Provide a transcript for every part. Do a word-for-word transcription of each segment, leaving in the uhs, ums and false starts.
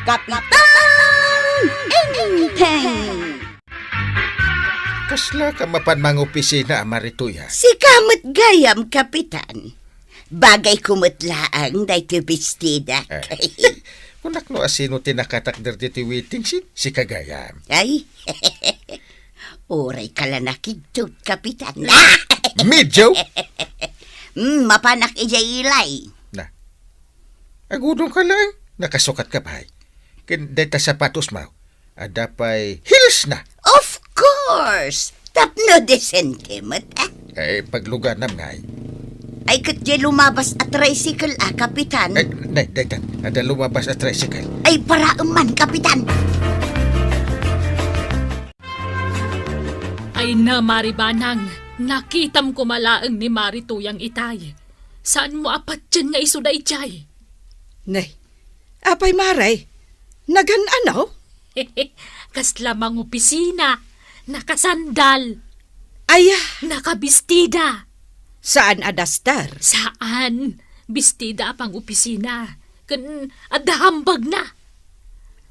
Kapitan Enteng! Kasla ka mapan mangopisina a Mari Tuyang? Sika met gayam, Kapitan. Bagayko met laeng daytoy bestidak. Eh, kunak no asino ti nakatakder ditoy waiting shed, sika gayam. Ay, uray ka la nakidto, Kapitan. Medyo? Mm, mapanak idiay ilay. Na, agudong ka laeng, nakasukat ka pay. Ken dayta sapatosmo, adda pay heels na. Of course! Tapno disente met, ah. Eh, pagluganam ngay. Ay, ket diay lumabas a tricycle, ah, Kapitan. Eh, nay, daytan, adda lumabas a tricycle. Ay, paraem man, Kapitan. Ay na, Mari Banang, nakitam koma laeng ni Mari Tuyang itay. Saanmo a patien nga isu daydiay? Nay, apay, Mari? Nagan-ano? Kasla mangopisina, nakasandal. Aya. Nakabistida. Saan a daster? Saan. Bistida a pangopisina. Ken adda hambagna.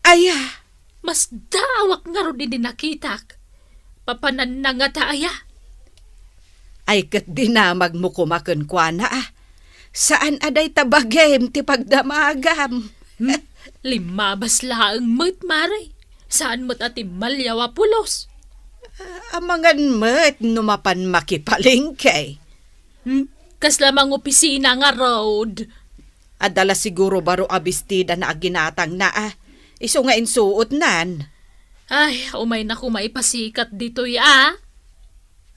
Aya. Masdaawak ngarud idi nakitak. Papananna ngata aya? Ay, ket dinamagmo koma kenkuana, a. Saan a dayta bagim ti pagdamagam. Hmm? Limmabas laeng met, Mari. Saan met a timmaliaw a pulos. Ah, amangan met no mapan makipalengke. Hmm? Kasla mangopisina ngarud. Adda la siguro baro a bestida na a ginatangna, a. Isu nga insuotnan. Ay, umayna koma ipasikat ditoy, a.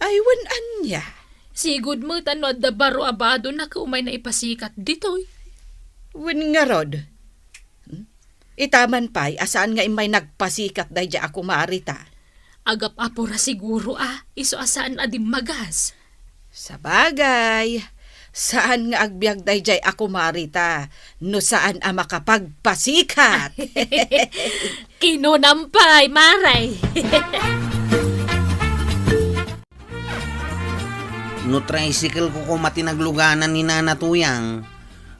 Ay, wen ania? Sigud met a no adda baro a badona ket umayna ipasikat ditoy. Wen ngarud. Hmm? Ita man pay a saan nga immay nagpasikat daydiay a kumarita. Agap-apura siguro a, isu a saan a dimmagas. Sabagay, saan nga agbiag daydiay a kumarita no saan a makapagpasikat. Kinunam pay, Mari. No tricycle ko koma ti nagluganan ni Nana Tuyang,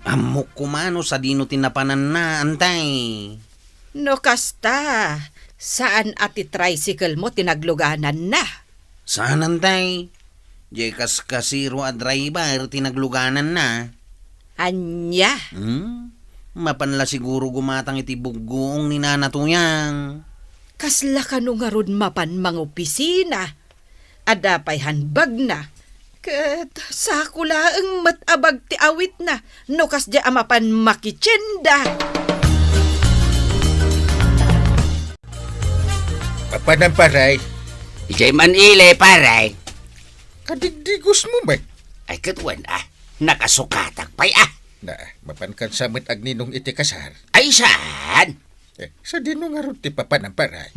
ammok koma no sadino ti napananna, antay. No kasta, saan a ti tricycle mo ti naglugananna? Saan, antay. Diay kaskasero a driver ti naglugananna. Ania? Hmm? Mapan la siguro gumatang iti buggoong ni Nana Tuyang. Kasla kano ngarud mapan mangopisina? Adda pay hambagna. Ket sako laeng met a bag ti awitna no kasdiay a mapan makitienda. Mapanan, pare. Idiay man ili, pare. Kadigdigos mo met. Ay, ket wen, a. Nakasukatak pay, a. Na, mapan kan sa met agninong iti kasar. Ay, saan? Eh, sadino ngarud ti papanan, pare?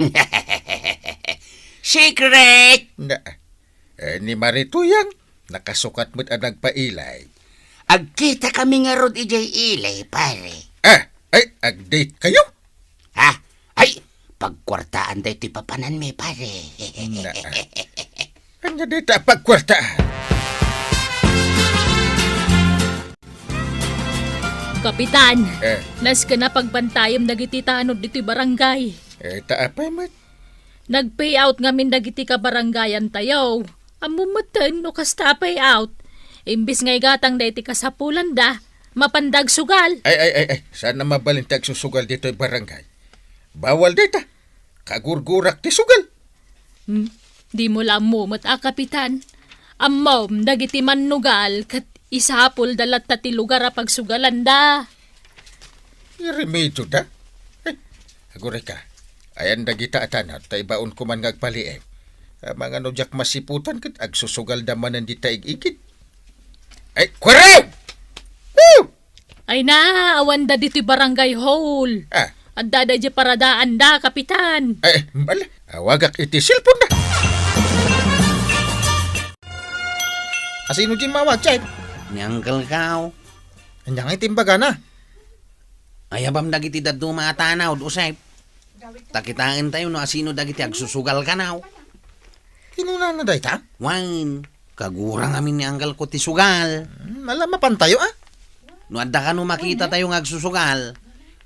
Secret! Na, eh, ni Mari Tuyang, nakasukat met a nagpailay. Agkitakami ngarud idiay ili, pare. Ah, ay, ag-date kayo? Ha? Ay, pagkuartaan daytoy papananmi, pare. Na, ania dayta a pagkuartaan? Kapitan, eh, nasken a pagbantayem dagiti tanod ditoy barangay. Eh, ta apay met? Nag-payout ngamin dagiti kabarangayantayo. Ammom metten no kasta a payout. Imbes nga igatangda iti kasapulanda, mapanda agsugal. Ay, ay, ay, ay, saan a mabalin ti agsusugal ditoy barangay. Bawal dayta. Kagurgurak ti sugal. Hmm, dimo la ammo met a, Kapitan. Ammom, dagiti mannugal ket isapulda latta ti lugar a pagsugalanda. Iremedioda? Eh, aguray ka. Ayan dagita a tanod, ta ibaonko man nga agpaliiw. Amangan no diak masiputan ket agsusugalda manen dita ig-igid. Ay, kuwaraw! Woo! Ay na, awanda ditoy barangay hall. Ah. Adda daydiay paradaanda, Kapitan. Ay, bala, awagak iti cellphone na. Asino diay mawag, Chef? Ni Uncle Kao. Ania nga iti imbagana? Ayabam dagiti dadduma a tanod, Usep. Ta kitaentayo no asino dagiti agsusugal kano. Kinunana dayta? Wen, kagurang amin ni Uncle Kao ti sugal. Hmm, ala, mapantayo, a. No adda kano makitatayo nga agsusugal,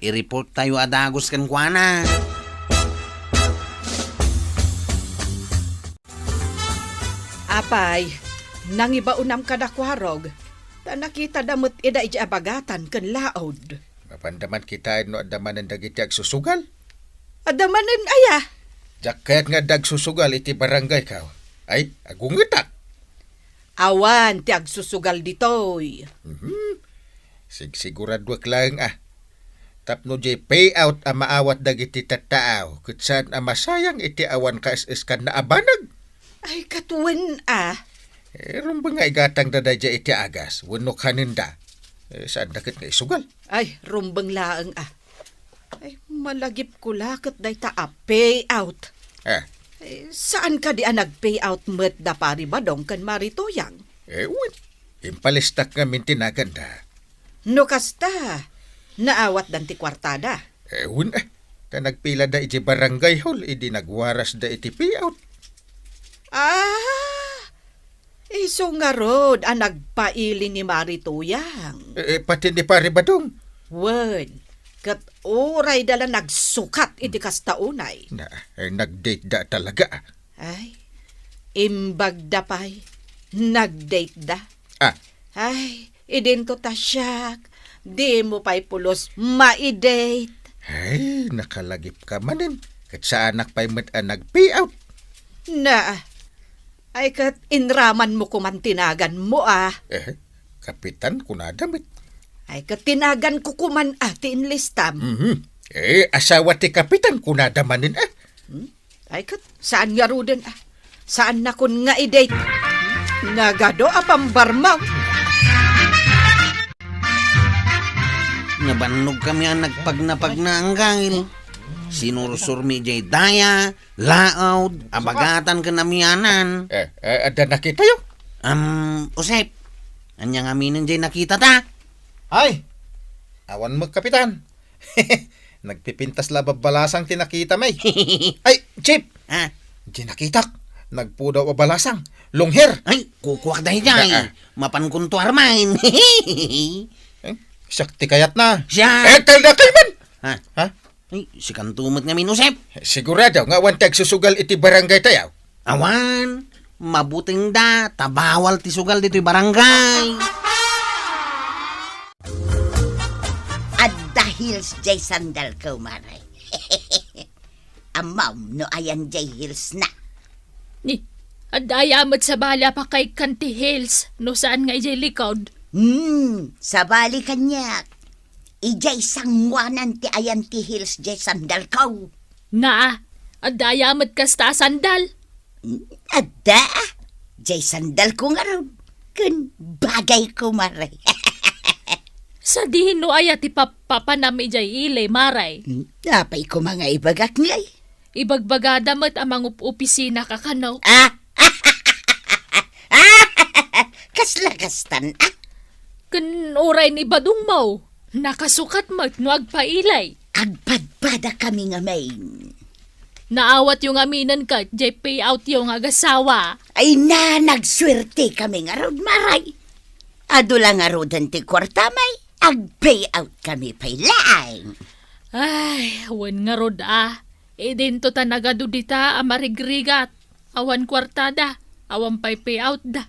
I-report tayo a dagus kenkuana. Apay, nangibaonam kadakuarog, ta nakitada met ida idiay abagatan ken laod. Mapanda man kitaen no adda manen dagiti agsusugal? Adda manen aya? Diak kayat nga adda agsusugal iti barangayko. Ay, agungetak. Awan ti agsusugal ditoy. Mhm. Sigsiguraduak laeng a. Tapno diay payout a maawat dagiti tattao, ket saan a masayang iti awan kaes-eskanna a banag. Ay, ket wen a. Eh, rumbeng nga igatangda daydiay iti agas, wenno kanenda. Eh, saanda ket nga isugal. Ay, rumbeng laeng a. Ay, malagipko la ket dayta a payout. Ah. Eh, saan kadi a nag-payout met da Pari Badong ken Mari Tuyang? Eh, wen. Impalistak ngamin ti naganda. No kasta, naawatdan ti kuartada. Eh, wen, eh. Ta nagpilada iti barangay hall, idi nagwarasda iti payout. Ah, isu ngarud a nagpaili ni Mari Tuyang. Eh, eh, pati ni Pari Badong. Wen, ket urayda la nagsukat iti kasta unay. Na, eh, nag-date da talaga. Ay, imbagda pay, nag-date da. Ah. Ay, idinto ta siak, dimo pay pulos maidate. Ay, nakalagipka manen. Ket saanak pay met a nag-payout. Na, ay ket inramanmo koman ti naganmo a. Eh, kapitan kunada met. Ay ket ti naganko koman a ti inlistam. Mhm. Eh, asawa ti kapitan kunada manen a. Hmm? Ay, ket saan ngaruden, ah. Saannakon nga i-date. Nagadu a pambarmaw. Nabannogkami a nagpagnapagna a anggil. Sinursurmi diay daya, laod, abagatan ken amianan. Eh, eh, adda nakitayo? Am, Josep, ania ngaminen diay nakitata? Ay, awan met, Kapitan. Nagpipintas la a babbalasang ti nakita, may. Ay, Chief! Ah. Diay nakitak. Nagpudaw a balasang. Long hair. Ay, kukuak daydiay. Ah, ah. Mapankonto armaen. Eh, siak ti kayatna. Siak. Eh, kaldakay man! Ha? Ha? Ay, sikanto met ngamin, Josep. Sigurado nga awan ti agsusugal iti barangay tayo. Awan. Mabutengda, ta bawal ti sugal ditoy barangay. Adda heels diay sandalko, Mare. Ammom no ayan diay heelsna? Ni, adda aya met sabali a pakaikan ti heels no saan nga idiay likod? Hmm, sabali kaniak. Idiay sanguanan ti ayan ti heels diay sandalko. Naa, adda aya met kasta a sandal? Adda, diay sandalko ngarud, ken bagayko, Mare. Sadino aya ti pap-, papanam idiay ili, Mare? Apay koma nga ibagak ngay? Ibagbagada met a mangup-opisina ka kano. Ah! Kasla kastan, ah? Ken uray ni Badong mo, nakasukat met no agpailay. Agpadpadakami ngamin. Naawatyo ngaminen ket diay payoutyo nga agasawa. Ay na, nagsuertekami ngarud, Mare. Adu la ngaruden ti kuarta, may agpayoutkami pay laeng. Ay, wen ngarud a. Idinto ta nagadu dita a marigrigat. Awan kuartada, awan pay payoutda.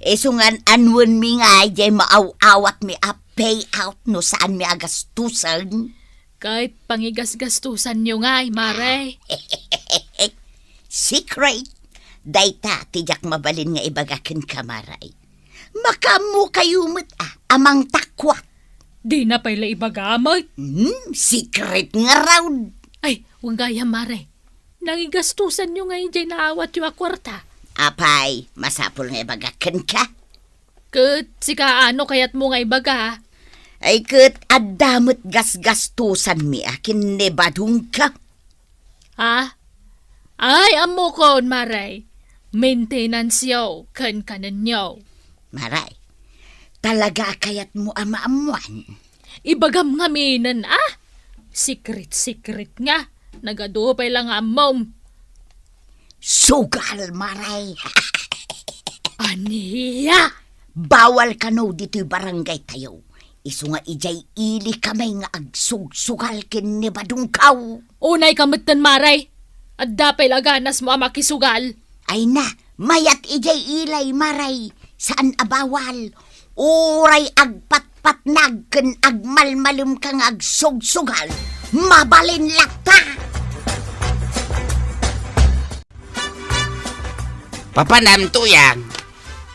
Isu ngan, anuenmi ngay diay maaw-awatmi a payout no saanmi a gastusen? Ket pangigasgastusanyo ngay, Mare. Secret. Dayta ti diak mabalin nga ibaga kenka, Mare. Makaammokayo met a, a mangtakuak. Dina pay la ibaga met. Hmm, secret ngarud. Ay, wen gayam, Mare. Nangigastusanyo ngay diay naawatyo a kuarta? Apay, masapul nga ibagak kenka. Ket sika, ano kayatmo nga ibaga? Ay, ket adda met gasgastusanmi a ken ni Badongko. Ha? Ay, ammokon, Mare. Maintenance-yo ken kanenyo. Mare, talaga a kayatmo a maammoan? Ibagam ngaminen a. Secret-secret nga. Nagadu pay la nga ammom. Sugal, Mare. Ania? Bawal kano ditoy barangay tayo. Isu nga idiay ili kami nga agsugsugal ken ni Badongkaw. Unay ka metten, Mare. Adda pay la ganasmo a makisugal. Ay na, mayat idiay ili, Mare. Saan a bawal. Uray agpatpatnag ken agmalmalem ka nga agsugsugal, mabalin latta. Papanam, Tuyang?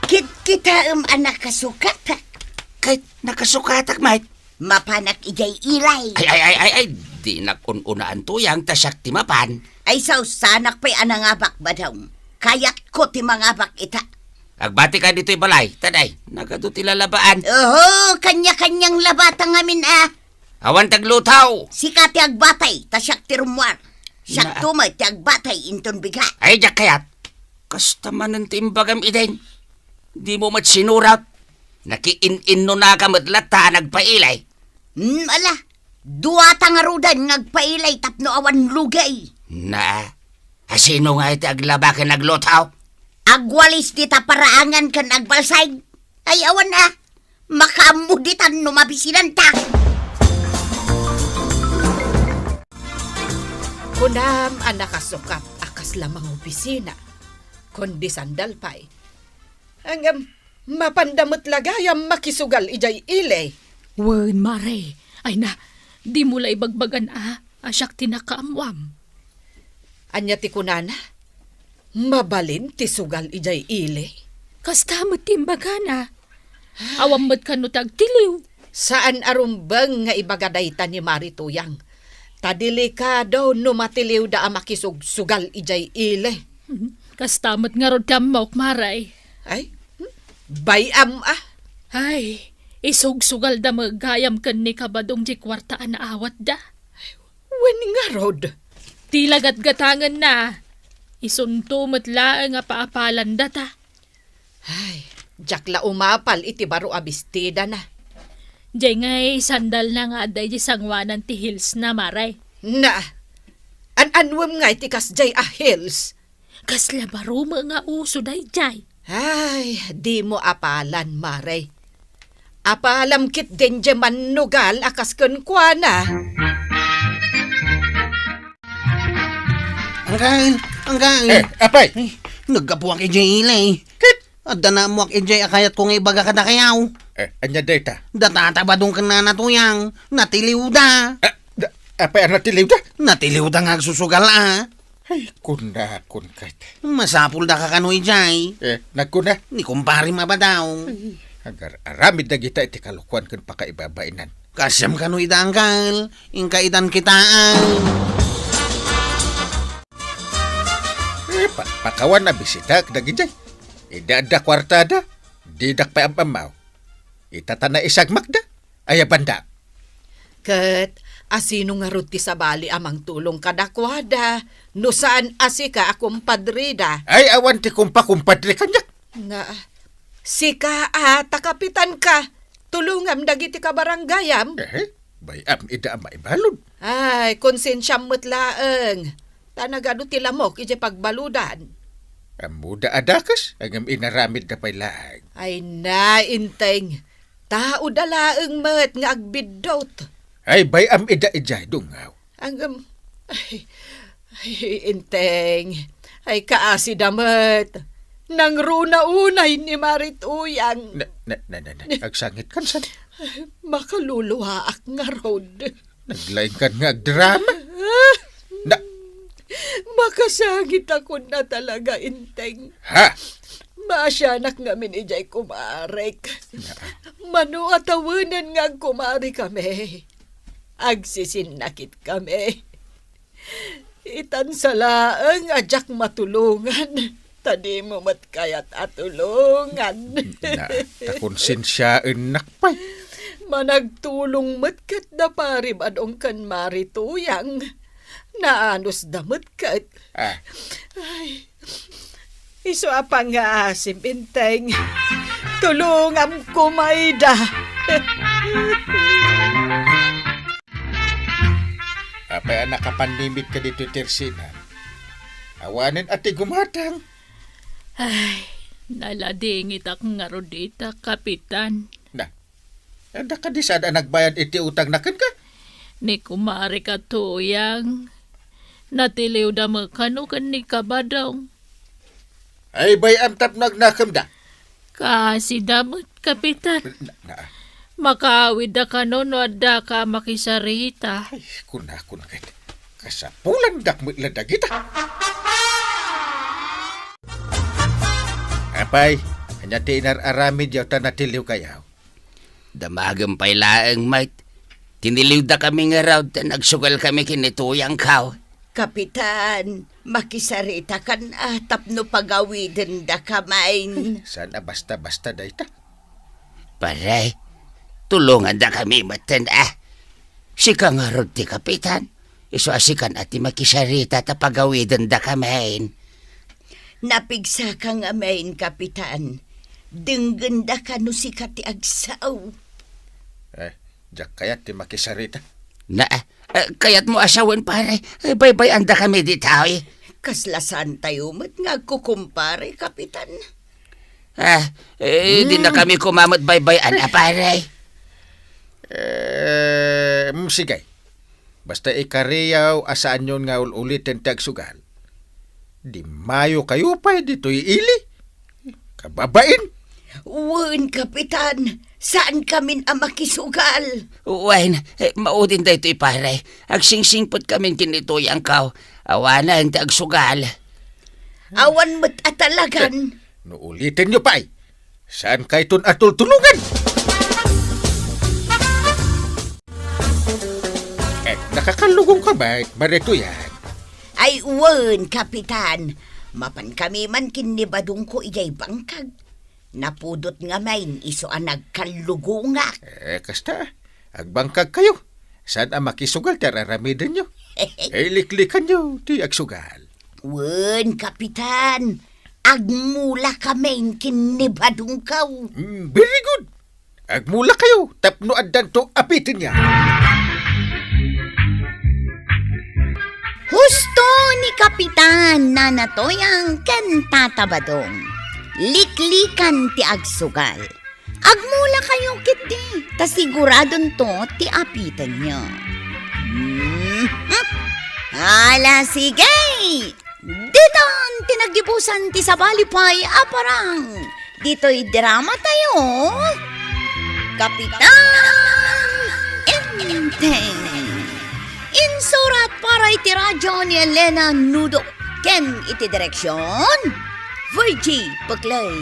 Kitkitaem a nakasukatak. Ket nakasukatak met. Mapanak idiay ili. Ay, ay, ay, ay, ay, dinak un-unaan, Tuyang, ta siak ti mapan. Ay, saosanak pay a nangabak, Badong. Kayatko ti mangabak ita. Agbati ka ditoy balay, ta day, nagadu ti lalabaan. Oho, kanya-kanyang labata ngamin, a. Awan ti aglutaw. Sika ti agbati, ta siak ti rummuar. Siak Na- tumet ti agbati inton bigat. Ay, diak kayat. Kasta manen ti imbagam idin. Dimo met sinurat. Nakiin-innonaka met latta a nagpaili. Hmm, ala, duata ngaruden nga agpaili tapno awan lugay. Na, asino nga iti aglaba ken aglutaw? Agwalis dita paraangan ken agbalsay. Ay, awan a. Makaammo ditan no mabisinanta. Kunam a nakasukat a kasla mangobisina, kundi sandal pay. Ngem, mapanda met la gayam makisugal idiay ili. Wen, Mare. Ay na, dimo la ibagbagan a, a siak ti nakaammuam. Ania ti kunana? Mabalin ti sugal idiay ili? Kasta met ti imbagana. Awan met kano ti agtiliw. Saan a rumbeng nga ibaga dayta ni Mari Tuyang. Ta delikado no matiliwda a makisugsugal idiay ili. Hmm, kasta met ngarud ti ammok, Mare. Ay, hmm, bay-am a. Ay, isugsugalda met gayam ken ni Kabadong diay kuarta a naawatda. Wen ngarud? Ti la gatgatangenna, isunto met laeng a paapalandata. Ay, diak la umapal iti baro a bestidana. Diay ngay sandalna nga adda idiay sangoanan ti heelsna, Mare. Na, an-anuem ngay ti kasdiay a heels? Kasla baro met nga uso daydiay. Ay, dimo apalan, Mare. Apalam ketdin diay mannugal a kas kenkuana. Anggal, anggal. Eh, apay? Ay, naggapuak idiay ili. Ket? Adda naammoak idiay a kayatko nga ibaga kadakayaw. Eh, ania dayta? Data Badong ken Nana Tuyang, natiliwda. Eh, da-, apay a natiliwda? Natiliwda nga agsusugal a. Ay, kunakon ket. Masapul daka kano idiay. Eh, nagkuna? Ni kumparem a Badong. Ay, agar-aramid dagita iti kalokuan ken pakaibabainan. Kasiam kano ida, anggal. Inka idan kitaan. Eh, pa-, pakawan a bisitak dagidiay. Ida adda kuartada, didak pay am-ammaw. Ita ta naisagmakda. Aya banda? Ket asino ngarud ti sabali a mangtulong kadakuada no saan a sika a kumpadrida? Ay, awan ti kumpakumpadre kaniak. Nga, sika a ta kapitanka, tulongam dagiti kabaranggayam. Eh, bay-am ida a maibalud. Ay, konsensiam met laeng. Ta nagadu ti lamok idiay pagbaludan. Ammoda a dakes, ngem inaramidda pay laeng. Ay na, Inteng. Taoda laeng met nga agbiddut. Ay, bay-am ida idiay dungaw. Ngem, ay, ay, Inteng. Ay, kaasida met. Nangruna unay ni Mari Tuyang. Na, na, na, na, na. Agsangit kan san? Makaluluaak ngarud. Naglaingkan nga agdrama. Na- Makasangitakon a talaga, Inteng. Ha? Maasianak ngamin idiay kumarek. Na- Mano a tawenen nga agkumari kami. Agsisinnakit kami. Itan sa laeng a diak matulongan. Ta dimo met kayat a tulongan. Na, ta konsensiaennak pay. Managtulong met ket da Pari Badong ken Mari Tuyang. Naanusda met ket. Ah. Ay, isu a pangngaasim, Inteng. Tulongam koma ida. Apay a nakapannimit ka ditoy Tersina? Awanen a ti gumatang. Ay, naladingitak ngarud ita, Kapitan. Na, Adda kadi saan a nagbayad iti utangna kenka? Ni kumarek a Tuyang, natiliwda met kano ken ni Kabadong. Ay, bay-am tapno agnakemda. Kaasida met, Kapitan. Na, na. Makaawidda kano no addaka a makisarita. Ay, kunakon ket. Kasapulandak met la dagita. Apay, ania ti inar-aramidyo ta natiliwkayo? Damagem pay laeng, Mike. Tiniliwdakami ngarud ta nagsugalkami ken ni Tuyangko. Kapitan, makisaritakan a tapno pagawidendakami. Saan a basta-basta dayta? Pare, tulongandakami metten a. Sika ngarud ti kapitan. Isu a sikan a ti makisarita ta pagawidendakami. Napigsaka ngamin, Kapitan. Denggenda kano sika ti agsao. Eh, diak kayat ti makisarita. Na, eh, kayatmo a sawen, pare? Eh, baybay-andakami ditoy. Kasla saantayo met nga agkukumpare, Kapitan. Ah, eh, Hmm. Dinakami koma met baybay-an a, pare. Eh, mm, sige. Basta ikariyo a saanyon nga ul-uliten ti agsugal. Di mayo kayo pay ditoy ili. Kababain. Wen, Kapitan. Saankamin a makisugal. Wen, eh, maudin daytoy, pare. Agsingsingpetkamin ken ni Tuyangko. Awanen ti agsugal. Awan met a talagan. No ulitenyo pay, saankayton a tultulongan. Eh, nakakallugongka met, Mare Tuyang? Ay, wen, Kapitan. Mapankami man ken ni Badongko idiay bangkag. Napudot ngamin isu a nagkallugongak. Eh, kasta, agbangkagkayo. Saan a makisugal ti ar-aramidenyo? Eh, liklikanyo ti agsugal. Wen, Kapitan. Agmulakamin ken ni Badongko. Mm, very good. Agmulakayo tapno addanto apitenyo. Husto ni Kapitan Nana Tuyang ken Tata Badong. Liklikan ti agsugal. Agmulakayo ketdi, ta siguradonto ti apitenyo. Mhm. Ala, sige! Ditan ti naggibusan ti sabali pay a parang. Ditoy dramatayo, Kapitan Enteng. Insurat para iti radyo ni Elena Nudo ken iti direksyon, Virgie Peclay.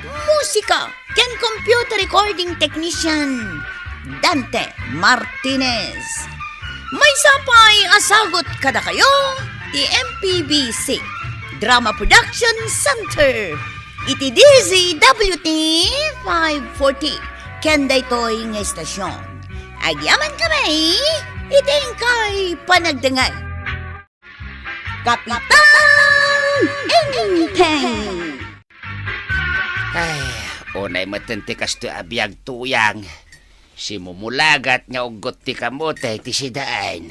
Musika ken computer recording technician, Dante Martinez. Maysa pay a sagut kadakayo ti M P B C Drama Production Center iti D Z W T five forty ken daytoy nga istasyon. Agyamankami iti inkay panagdengngeg. Kapitan Enteng. Ay, unay metten ti kastoy a biag, Tuyang. Simumulagat nga uggot ti kamote ti sidaen.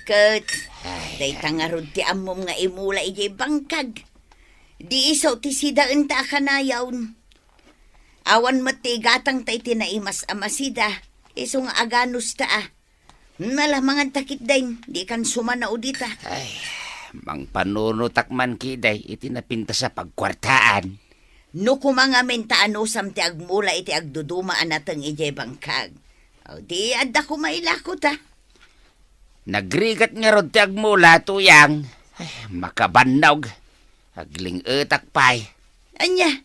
Ket, ay, dayta ngarud ti ammom nga imula idiay bangkag. Di isu ti sidaenta a kanayon. Awan met ti igatangta iti naimas a masida, isu nga aganusta a. Nala, manganta ketdin, dikan sumanao dita. Ay, mangpanunotak man ketdi iti napintas a pagkuartaan. No koma ngamin ta anusam ti agmula iti agduduma a nateng idiay bangkag. O, di adda koma ilako ta. Nagrigat ngarud ti agmula, Tuyang. Ay, makabannog. Agling-etak pay. Ania?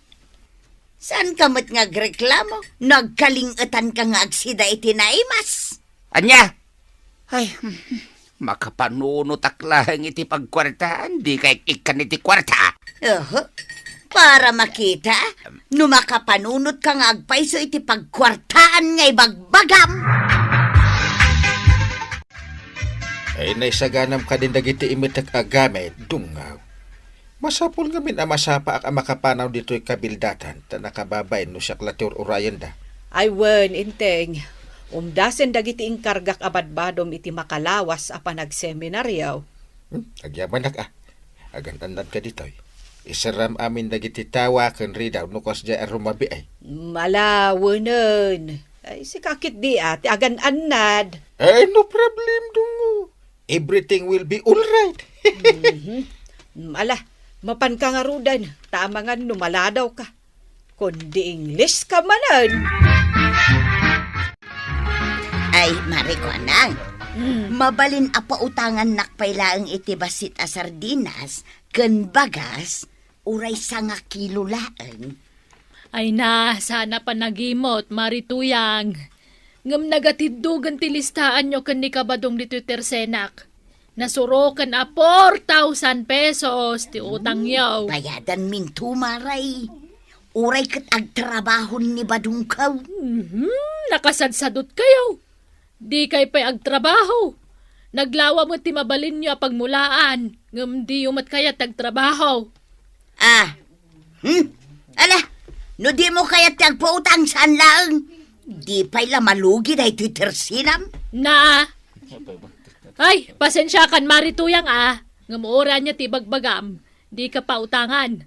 Saanka met nga agreklamo no agkaling-etanka nga agsida iti naimas? Ania? Ay, makapanunotak laeng iti pagkuartaan, dika ik-ikkan iti kuarta. Oho. Para makita, no makapanunotka nga agpayso iti pagkuartaan nga ibagbagam. Ay, naisaganam kadin dagiti imetek a gamit, dungngaw. Masapul ngamin a masapaak a makapanaw ditoy kabildatan, ta nakababain no siak la ti ur-urayenda. Ay wen, Enteng, umdasen dagiti inkargak a badbadom iti makalawas a panagseminaryo. Hmm, agyamanak a. Agan-annadka ditoy. Iseram amin dagiti tawa ken ridaw no kasdiay a rumabiay. Ala, wenen. Ay, sika ketdi, a, ti agan-annad. Ay, no problem, Dungo. Everything will be all right. Mhm. Mm, ala, mapanka ngaruden, ta amangan no maladawka. Kundi English ka manen. Ay, Mare Kuanang, Mm. mabalin a pautangannak pay laeng iti bassit a sardinas ken bagas, uray sanga kilo laeng. Ay na, sana panagimot, Mare Tuyang. Ngem nagatiddogen ti listaanyo ken ni Kabadong ditoy tersenak. Nasuroken a four thousand pesos ti utangyo. Bayadanminto, Mare. Uray ket agtrabahon ni Badongko. Mhm, nakasadsadot kayo. Dikay pay agtrabaho. Naglawa met ti mabalinyo a pagmulaan, ngem diyo met kayat ti agtrabaho. Ah. Hmm? Ala, no dimo kayat ti agpautang, saan laeng? Di pay la malugi daytoy tersenam? Na. Ay, pasensiakan, Mare Tuyang, a. Ngem uray ania ti ibagbagam. Dika pautangan.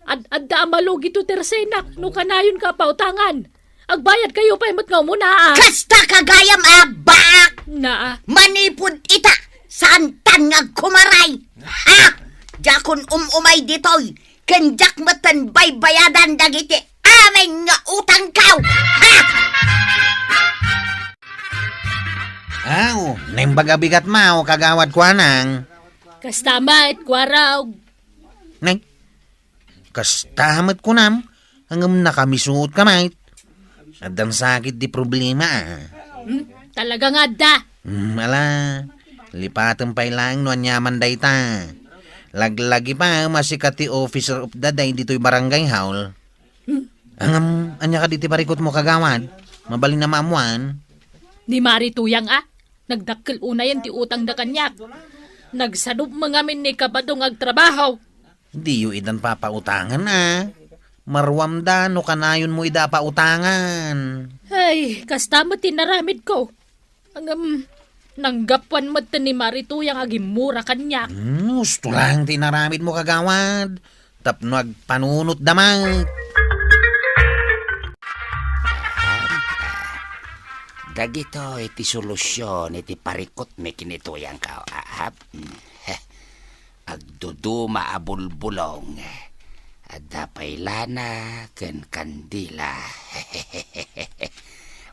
Ad-, adda a malugi ti tersenak no kanayonka a pautangan. Agbayad kayo pay met nga umuna, a. Kasta ka gayam, a, baak! Na, a. Manipud ita, saantan nga agkumaray. Ha? Diakon um-umay ditoy, ken diak metten baybayadan dagiti amin nga utangko. Ha? Aw, naimbag a bigat maw, Kagawad Kuanang. Kasta met, Kuarog. Nay, kasta met kunam, ngem nakamisuot ka met. Addan sakit ti problema, a. Hmm, talaga nga adda. Hmm, ala, lipatem pay laeng no aniaman dayta. Laglagi pay a sika ti officer of the day ditoy barangay hall. Hmm. Ngem, ania kadi ti parikutmo, Kagawad? Mabalin a maammuan? Ni Mare Tuyang, a. Nagdakkel unayen ti utangda kaniak. Nagsadop met ngamin ni Kabadong agtrabaho. Diyo idan papautangan, a. Maruamda no kanayonmo ida a pautangan. Ay, kasta met ti inaramidko. Ngem, nanggapuan met ni Mare Tuyang a gimmura kaniak. Hmm, husto laeng ti inaramidmo, Kagawad. Tapno agpanunotda met. Dagitoy ti solusion iti parikutmi ken ni Tuyangko, ahap. Agduduma a bulbulong. Adda pay lana ken kandila.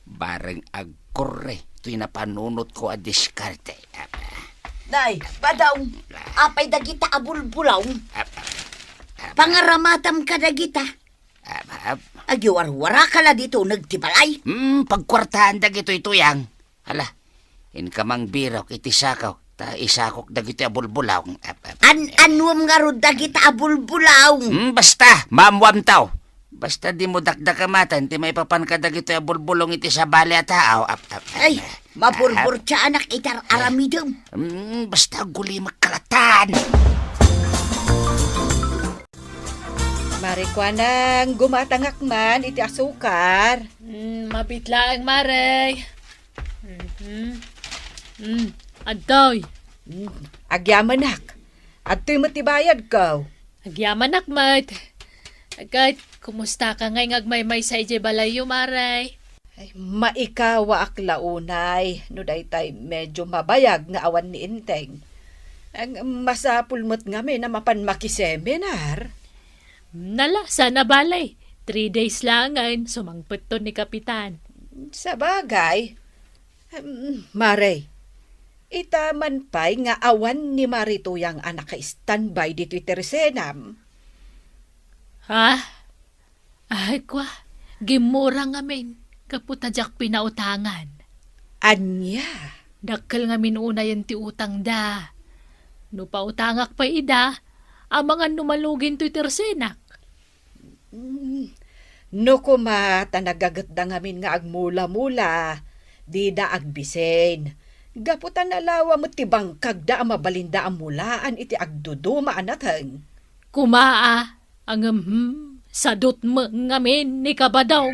Bareng agkurre toy napanunotko a diskarte. Nay, Badong, apay dagita a bulbulong? Pangaramatam kadagita. Ap, ap. Agiwarwaraka la ditoy uneg ti balay. Hmm, pagkuartaan dagitoy, Tuyang. Hala, inka mangbirok iti sako, ta isakok dagitoy a bulbulong. Ap, ap. An-, anuem ngarud dagita a bulbulong? Hmm, basta, maammuamto. Basta dimo dakdakematen ti maipapanka dagitoy a bulbulong iti sabali a tao. Ap, ap, ap. Ay, maburburtiaanak iti ar-aramidem. Hmm, basta agulimek kalatan. Mare Kuanang, gumatangak man iti asukar. Mm, mabit laeng, Mare. Mhm. Mm, adtoy. Mm, agyamanak. Adtoy met ti bayadko. Agyamanak met. Ket, kumusta ka ngay nga agmaymaysa idiay balayyo, Mare? Ay, maikawaak la unay no daytay medyo mabayag nga awan ni Enteng. Ang masapul met ngamin a mapan makiseminar. Nala, sana balay. Three days laengen, sumangpetton ni Kapitan. Sabagay. Em, Mare, ita man pay nga awan ni Mare Tuyang a naka-standby ditoy tersenam. Ha? Ay, kwa, gimmura ngamin, gapu ta diak pinautangan. Ania? Dakkel ngamin unayen ti utangda. No pautangak pay ida, amangan no maluginto ti tersenak. Mm, no koma ta nagagetda ngamin nga agmula-mula, dida agbisin. Gapu ta nalawa met ti bangkagda a mabalinda a mulaan iti agduduma a nateng. Koma a, Ngem, hmm, sadut met ngamin ni Kabadong.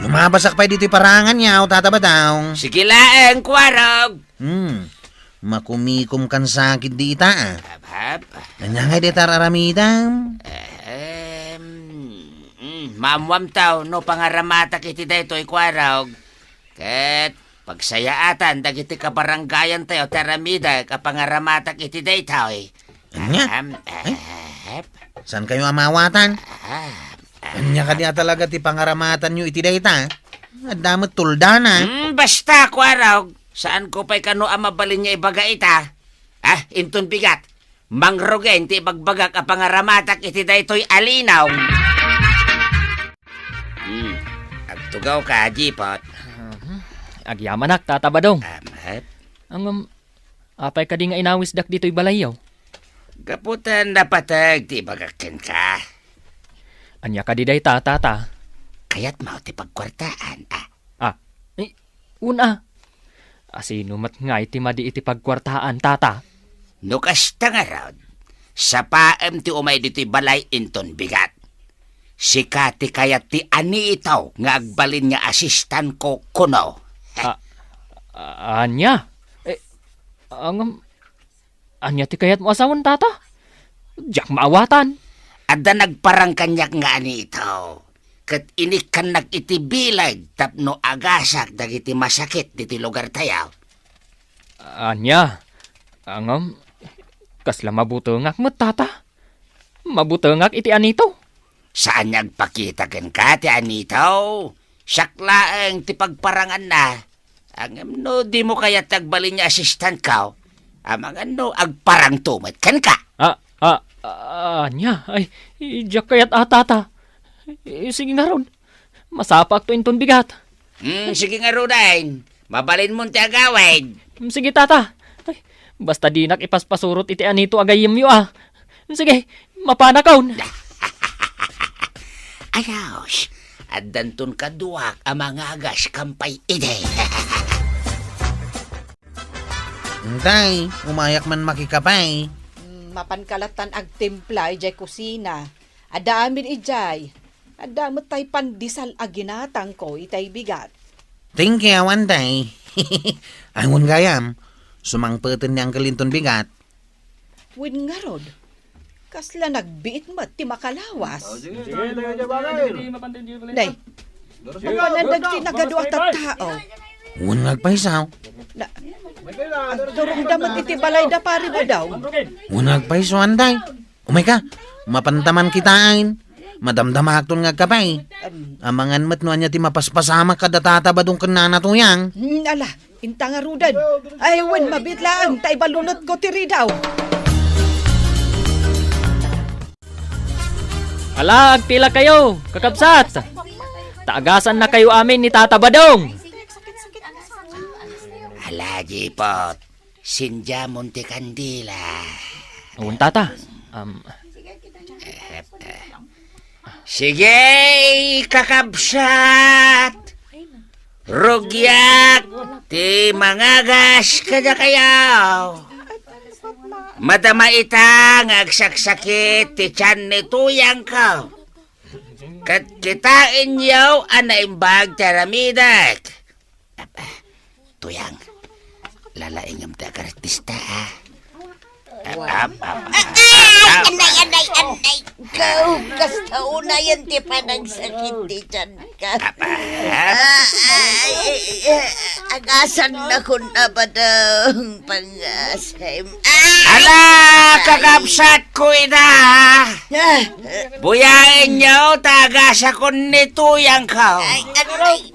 Lumabasak pay ditoy parangan, yaw, Tata Badong. Sige laeng, Kuarog. Hmm, makumikom kan sakit di ita, a. Hap, hap. Ania ngay dita ar-aramidam? Ehem, mm. Maammoamtayo no pangaramatak iti daytoy, Kuarog. Ket pagsayaatan dagiti kabarangayantayo ti aramidek a pangaramatak iti daytoy. Ania? Am, Ay? Ep. Saankayo a maawatan? Ah, ah. Ania kadi a talaga ti pangaramatanyo iti dayta? Adda met tuldana. Hmm, basta, Kuarog. Saanko pay kano a mabalin nga ibaga ita? Ah, inton bigat. Mangrugen ti ibagbagak a pangaramatak iti daytoy a linaw. Hmm. Agtugawka, Jipot. Mhm. Agyamanak, Tata Badong. Amat. Ngem, apay kadi nga inawisdak ditoy balayyo? Gapu ta napateg ti ibagak kenka. Ania kadi dayta, Tata? Kayatmo ti pagkuartaan, a? Ah, eh, una. Asino met ngay ti madi iti pagkuartaan, Tata? No kasta ngarud, sapaem ti umay ditoy balay inton bigat. Sika ti kayat ti anitaw nga agbalin nga asistanko kuno. Ah, ah, ania? Eh, ngem, ania ti kayatmo a sawen, Tata? Diak maawatan. Adda nagparang kaniak nga anitaw, ket inikkannak iti bileg tapno agasak dagiti masakit ditoy lugartayo. Ania? Ngem, kasla mabutengak met, Tata. Mabutengak iti anito. Saan nga agpakita kenka ti anito. Siak laeng ti pagparanganna. Ngem no dimo kayat ti agbalin nga asistanko, amangan no agparangto met kenka. Ah, ah, ah, ania? Ay, diak kayat a, Tata. Eh, sige ngarud. Masapakto inton bigat. Hmm, sige ngaruden. Mabalinmon ti agawid. Hmm, sige, Tata. Ay, basta dinak ipaspasurot iti anito a gayyemyo, a. Sige, mapanakon. Ayos, addanton kaduak a mangagas kampay idi. Intay, umayak man makikape. Mm, mapanka lattan agtimpla idiay kusina. Adda amin idiay. Adda met tay pandesal a ginatangko itay bigat. Thank you, Antay. Ay, wen gayam, sumangpeten ni Uncle inton bigat. Wen ngarud, kasla nagbiit met ti makalawas. Oh, sige, sige, sige, sige, bagay. Nay, Doras ka, apanan doras ka, dagiti nagaduak a tattao. Wen nga agpayso. Na, agturongda met iti balayda, Pari Badong. Wen nga agpayso, Antay. Umayka, mapanta man kitaen. Madamdamaakton nga agkape. Am. Amangan met no ania ti mapaspasamak kada Tata Badong ken Nana Tuyang. Hmm, ala, inta ngaruden. Ay, wen, mabiit laeng, ta ibalunotko ti ridaw. Ala, agtilakayo, kakabsat. Ta agasannakayo amin ni Tata Badong. Ala, Jipot. Sindiamon ti kandila. Wen, Tata. Am. Sige, kakabsat. Rugiak ti mangagas kadakayo. Madama ita nga agsaksakit ti tian ni Tuyangko. Ket kitaenyo a naimbag ti aramidek. Ap, ah, Tuyang, lalaingem ti agartista, a. Ap, ap, ap, ap, ap. Anay, anay, anay. Ikaw, kasta unayen ti panagsakit ti tianka. Ap, ap. Ah, ay, ay, ay, agasannakon a badang pangasem. Ah! Ala, kakabsatko ida. Ah! Buyaenyo, ta agasakon ni Tuyangko. Ay, anay.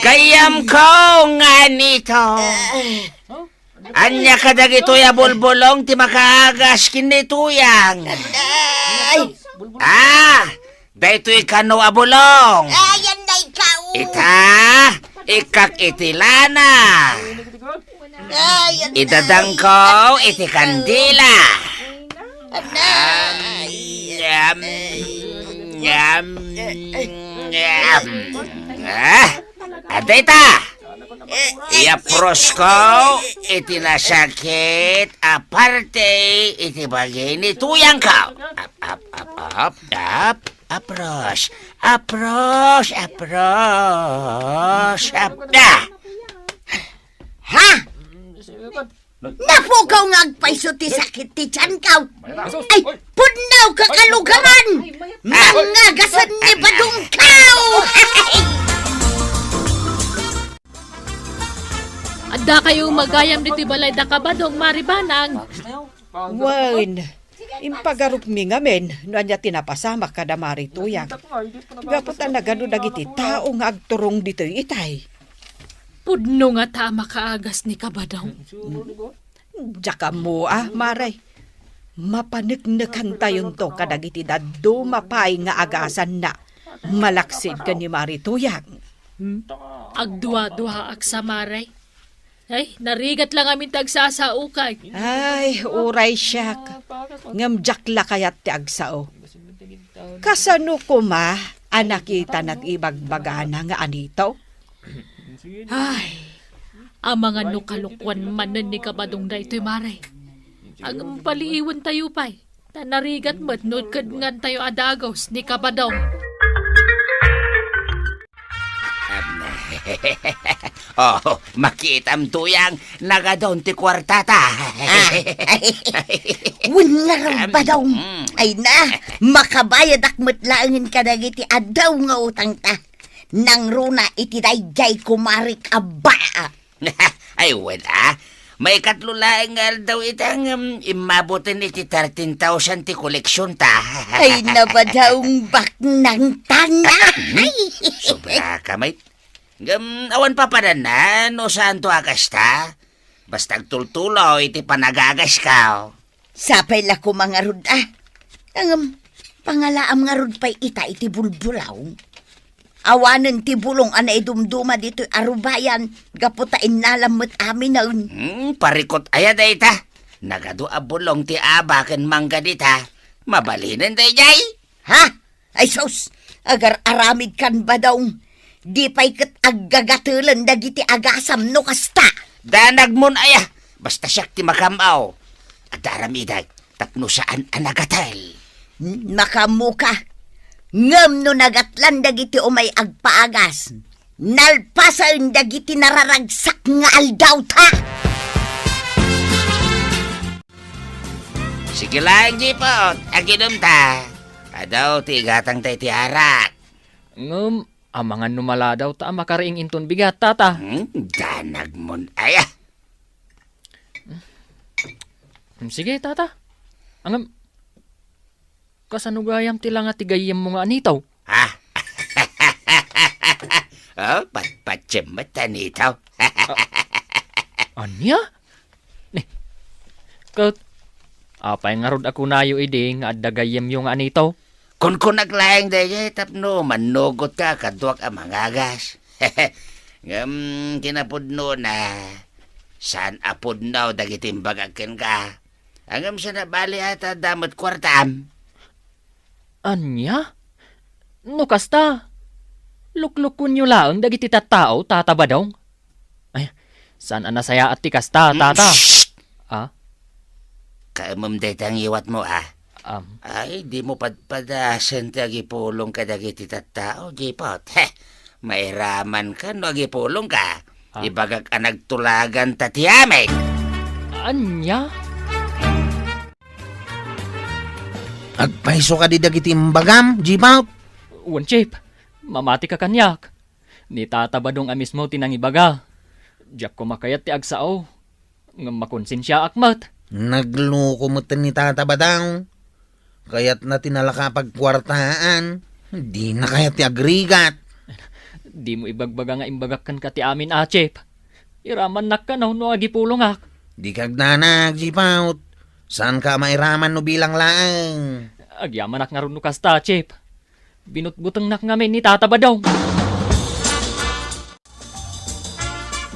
Gayyemko nga anito. Ania kadagitoy a bulbulong ti makaagas ken ni Tuyang? Ay! Ah, daytoy kano a bulong. Ay, anay ka, oh. Ita, ikkak iti lana. Ay, anay. Idadangko iti kandila. Anay. Am, am, am. Ah, adda ita. Iyaprosko iti nasakit a parte iti bagi ni Tuyangko. Ap, ap, ap, ap, ap, apros. Apros, apros, ap, ah. Ha? Napukaw nga agpayso ti sakit ti tiyankaw. Ay, pudnawka kalugaran! Nangagasen ni badongkaw! Adda kayo magayam ditoy balay da Kabadong, Mari Banang? Wen, impagarupmi ngamin no ania ti napasamak kada Mari Tuyang. Gapu ta nagadu dagiti tao nga agturong ditoy itay. Pudno ngata a makaagas ni Kabadong. Diak ammo a, Mare. Mapaneknekantayonto kadagiti dadduma pay nga agasanna, malaksid ken ni Mari Tuyang. Hmm? Agduaduaak sa, Mare. Ay, narigat la ngamin ti agsasaokay. Ay, uray siak. Ngem diak la kayat ti agsao. Kasano koma a nakitana ti ibagbagana nga anito? Ay, amangan no kalokuan manen ni Kabadong daytoy, Mare. Agpaliiwentayo pay, ta narigat met no kedngantayo a dagus ni Kabadong. Oh, makitam, Tuyang, nagadon ti kuartata. Ah, ay, wen ngarud, Badong. Mm. Ay na, makabayadak met laengen kadagiti adaw nga utangta. Nangruna iti daydiay kumarik a baa. Ay, wen, ah. Maikatlo laeng nga aldaw ita ngem immaboten iti thirteen thousand ti koleksionta. Ay, nabadaong baknang tana. Hmm? Ay. Sobra ka, mait. Ngem, awan papadanna no saanto a kasta. Basta agtultuloy iti panagagaska. Sapay la koma ngarud, ah. Ngem, pangalaam ngarud pay ita iti bulbulaw. Awanen ti bulong a naidumduma ditoy a rubayan gapu ta innalam met aminen. Hmm, parikut aya dayta. Nagadu a bulong ti aba ken mangga dita. Mabalinen daydiay. Ha? Ay sus, agar-aramidkan, Badong. Di pay ket aggagatelen dagiti agasam no kasta. Danagmon aya, basta siak ti makam-aw. Adda aramidek tapno saan a nagatel. Hmm, makaammoka. Ngem no nagatlan dagiti umay agpaagas, nalpasen dagiti nararagsak nga aldawta. Sige laeng, Jipot, aginumta. Adu ti igatangta iti arak. Ngem, amangan no maladawta a makariing inton bigat, tata. Hmm, danagmon aya. Hmm, sige, tata. Ngem, kasano gayam ti langa ti gayyemmo nga anito? Ha? Oh, patpatsem met, anito. Ah, ania? Ni, ket, apay ngarud a kunayo idi nga adda gayyemyo nga anito? Kunkunak laeng daydiay tapno mannugotka a kaduak a mangagas. Ngem kinapudnona, saan a pudno dagiti imbagak kenka. Ngem saan a bali a ta adda met kuartam. Ania? No kasta, luklukonyo laeng dagiti tattao, Tata Badong. Ay, saan a nasayaat ti kasta, mm, tata? Shh! Ah? Kaemem dayta ngiwatmo, ah. Am. Ay, dimo padpadasen ti agipulong kadagiti tattao, Jipot. Heh, mairamanka no agipulongka. Ah? Ibagak a nagtulaganta ti amin. Ania? Agpayso kadi dagiti imbagam, Jipot? Wen, Chief. Mamatika kaniak. Ni Tata Badong a mismo ti nangibaga. Diak koma kayat ti agsao. Ngem makonsensiaak met. Nagluko met ni Tata Badong. Kayatna ti nalaka a pagkuartaan. Dina kayat ti agrigat. Dimo ibagbaga nga imbagak kenka ti amin a, Chief. Iramannak kano no agipulongak. Dika agdanag, Jipot. Saanka a mairaman no bilang laeng. Agyamanak ngarud no kasta, Chief. Binutbutengnak ngamin ni Tata Badong.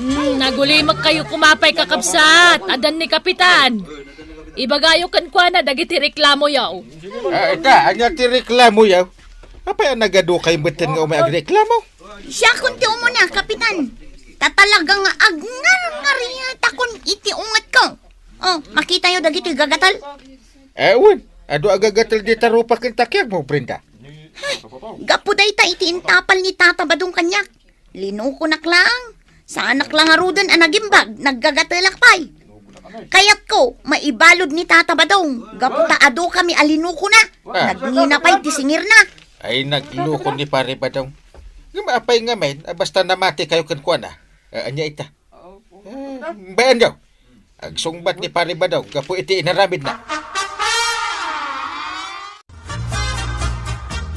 Hmm, nagulimekkayo koma pay, kakabsat. Addan ni Kapitan. Ibagayo kenkuana dagiti reklamoyo. Ah, ita, ania ti reklamoyo? Apay a nagadukay metten nga umay agreklamo? Siakon ti umuna, Kapitan. Ta talaga nga agngarngaritakon iti ungetko. Oh, makitayo dagitoy gagatel? Eh, wen, adu a gagatel dita rupa ken takiagmo, Brenda. Ay, gapu dayta iti intapal ni Tata Badong kaniak. Linukonak laeng. Saanak la ngaruden a nagimbag, naggagatelak pay. Kayatko, maibalud ni Tata Badong. Gapu ta adu kami a linukona. Ah. Nagngina pay ti singirna. Ay, nagluko ni Pare Badong. Ngem apay ngamin, a basta namati kayo kenkuana? Ah, ania ita? Ah, bayan daw. Agsungbat ni Pare Badong gapu iti inaramidna.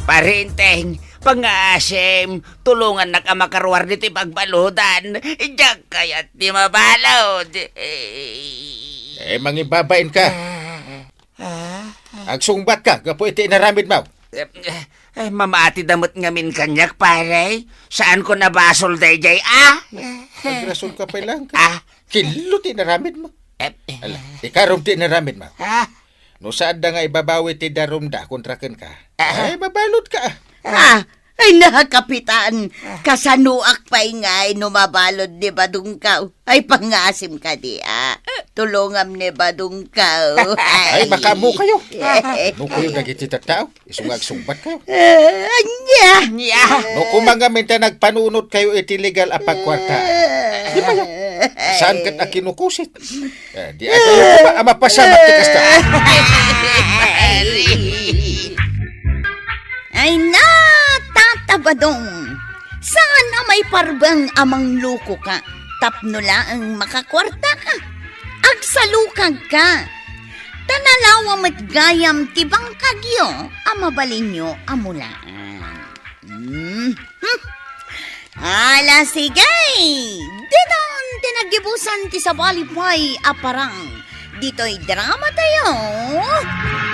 Pare Enteng, pangngaasim, tulongannak a makaruar ditoy pagbaludan. Diak kayat ti mabalud. Eh, mangibabain ka. Ah, ah. Agsungbat ka gapu iti inaramidmo. Eh, eh, eh, mamati da met ngamin kaniak, pare. Saanko a basol daydiay, ah? Agrason ka pay lang. Ah. Killo ti inaramidmo. Eh, eh. Ala, ikarom ti inaramidmo. Ah. No saan da nga ibabawi ti darumda kontra kenka, ah, ay, mabalud ka. Ah, ay, na, Kapitan, kasanoak pay ngay no mabalud ni Badong kaw? Ay, pangngaasim kadi, ah. Tulongam ni Badong kaw. Ay, makaammo kayo. Ay. No kayo dagiti tattao, isu nga agsungbat kayo. Ah, ania? Ania? No koma ngamin ta nagpanunot kayo iti legal a pagkuarta. Di ba yan? Saan ket a kinukusit? Eh, di ata yung ba, a mapasamak ti kasta? Ay na, Tata Badong, saan a maiparbeng a mangluko ka, tapno laeng makakuarta ka. Agsalukag ka. Ta nalawa met gayam ti bangkagyo a mabalinyo a mulaan. Hmm. Hmm. Ala, sige! Ditan ti naggibusan ti sabali pay a parang ditoy drama tayo,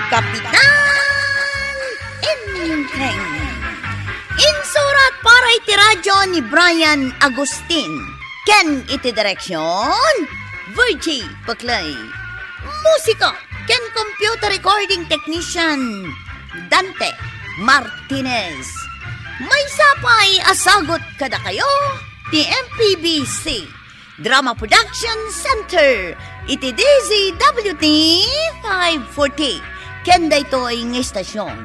Kapitan Enteng. Insurat para iti radyo ni Brian Agustin. Ken iti direksyon, Virgie Paclay. Musika ken computer recording technician, Dante Martinez. Maysa pay a sagut kadakayo ti M P B C Drama Production Center iti D Z W T five forty. Ken daytoy nga istasyon,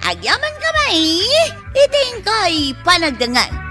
agyaman kami iti inkay panagdengngeg.